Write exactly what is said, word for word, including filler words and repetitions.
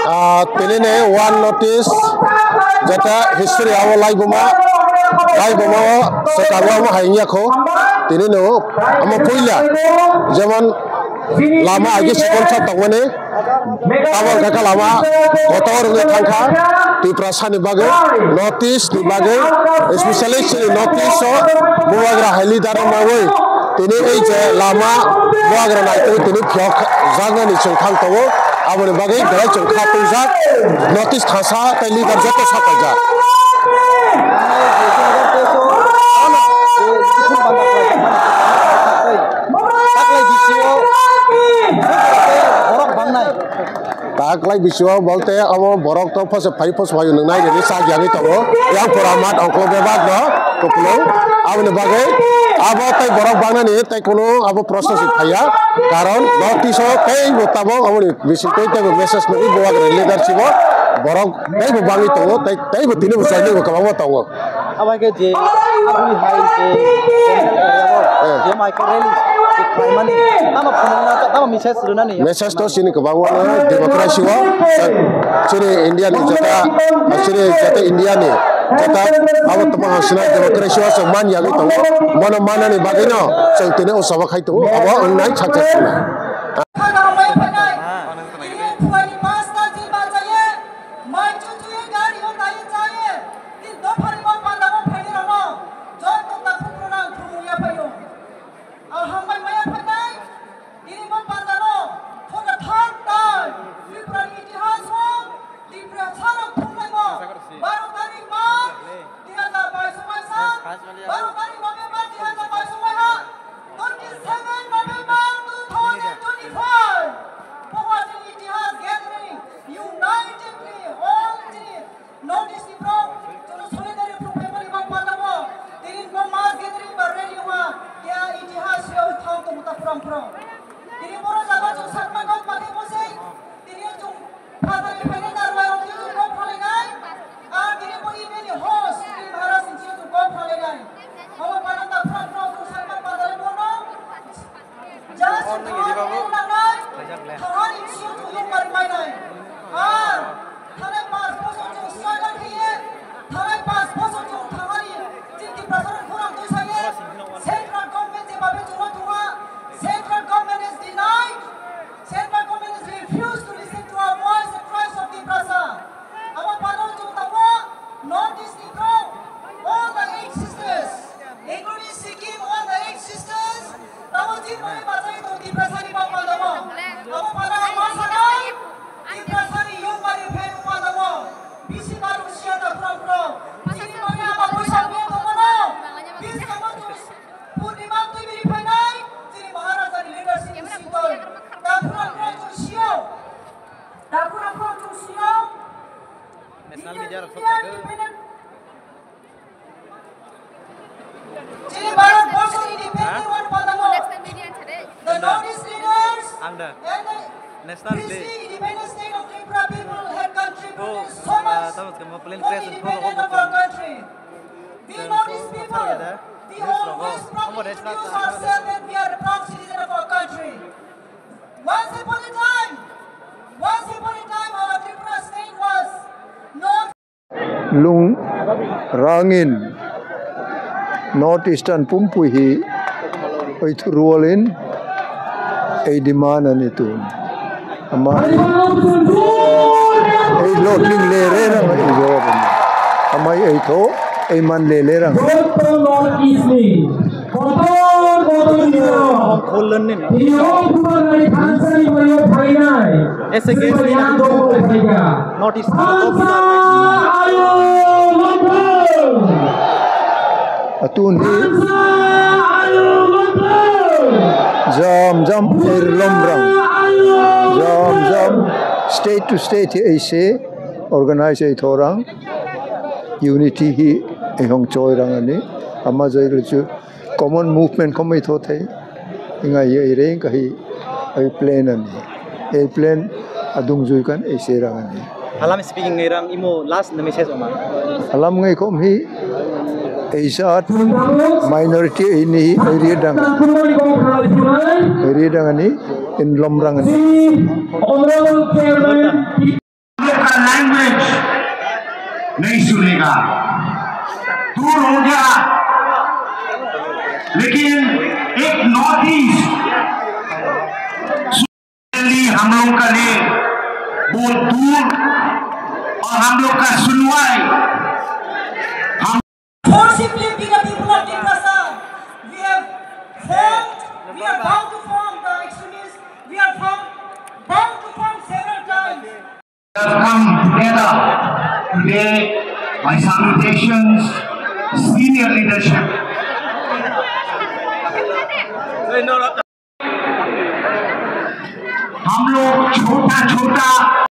Ah, tini ni one notice jata history abo laibuma, laibuma o swkango amo hai wngya kho. Tini no amo puila, jemon lama agi sikon sa tongmani, abo wngkha kha lama kotor wngwi thangkha Tiprasa ni bagwi, North East ni bagwi, especially chini North East o bubagra hai leader rok nangwi tini ei je lama bubagra naitwi tini phiyok jaknani chwng thang tongo. Aboni bagwi belai chwng kha twijak, notice thangsa tei leader joto sapaijak. Taklai bisingo bolte abo borok to phose phai phose phai nwngnai rwgwi chak yagwi tongo. Yang pura mat ongkho bebak no kupulung. Aboni bagwi abo tei borok bangnani tei kunu abo process phaiya. Karon notice o tei bo tabok aboni bisingtwi tei bo message nugwi bubagra leadership o borok tei bo bangwi tongo, tei, tei bo tini bo chwraini bo kwbangma tongo. Abo hai khe je aboni hai je Eh. je mai khe rally je khlaimani, tamo phunukna, tamo message rwnani. Message to chini kwbangma no democracy o, chini India ni jata, chini jata India ni jata abo tamo hasina democracy o chwng man yagwi tongo. Mono manani bagwi no chwng tini o sabha khai tongo, abo wngnai sakha. Khagaro mai phainai. Ini phuaini pasta jil bachaye, mai chuchuye, gari o nai chaye, tin dophari ma panda o phaini rano, joto takhuk rano ang thumung ya phaio. Ang hambai maya phainai, ini ma panda no, for the third time, Tripura ni itihas o, Tripura sarok thumlaimo, baro tarik March, dui hazar bais o mai sa, baro tarik November, dui hazar bais o mai ha, twenty seven November two thousand twenty-five, Bhagwati Itihas Gathering, unitedly, all three North East ni borok, joto solidarity borok phaimani bang panda bo, tini bo mass gathering ba rally wngma, ya itihas yo thang tongo ta phrang phrang. Tini boro jaga chwng sakma kok ma khe bo se, tini chwng Phatari phainai narwai rok tini chwng kok phalai nai, ar tini bo event ni host, tini Maharaj ni chwng kok phalai nai. Omo panda ta phrang phrang chwng sakma panda le bono. Just thangani nangnai, thangani bisingo chwng nukmani mainai. Ar thanai panch bosor chwng struggle khaye, thanai panch bosor chwng thangani chini Tiprasa rok khorang twi saye, central government je babe chwngno thuma, central government is denied, central government is refused to listen to our voice, the cries of Tiprasa. Abo pano chwng tabuk North East ni borok, all the eight sisters, including Sikkim, all the eight sisters, tamo chini bagwi bachai tong Tiprasa ni bang panda bo. Abo pano ang ma sanai, Tiprasa ni yung bari phe panda bo. Bisi barung sia da khurang khurang. Chini bagwi ama poisa khe tongmano. Bis kamo chwng Purnima twi biri phainai, chini Maharaja ni leadership ni sitoi. Da khurang khurang chwng sio. Da khurang khurang chwng sio. National media rok sok kha khe. Chini Bharat Borso independent one panda mo. The North East leaders and the National Day. Princely independent state of Tripura people have contributed so much for the independent of our country. We North East people, we always proudly introduce ourselves that we are a proud citizen of our country. Once upon a time, once upon a time, our Tripura state was not Lung rangin North Eastern pumpui hi oithuruolin eidimana ni tun. Amai ei lotling le re rang ei jawab. Amai ei tho ei man le le rang. Kotor kotor ni no. Khulun ni no. Tini o Bubagrani thansani bai o phainai. Ese ke sini na. Notice. Atun hi. Jam jam er lom rang. Jam jam state to state hi ei se organize ei thorang. Unity hi ei hong choi rang ani. Ama jai lu chu. Common movement khamwi tho thai. Inga ye reng kahi ai plan ani. Ai plan adung jui kan ai serang ani. Alam speaking ngai rang imo last na message oma. Alam ngai khom hi ai sat minority ini ai ri dang. Ai ri dang ani. in Lomrang. The honorable chairman, हम लोग का लैंग्वेज नहीं सुनेगा, दूर हो गया। लेकिन एक नॉर्थ ईस्ट हम लोग का लिए बहुत दूर और हम लोग का सुनवाई हम Forcibly be the people of Tiprasa. We have formed, we are bound to form the extremists. We are formed, bound to form several times. Have come together today by salutations, senior leadership. हम लोग छोटा छोटा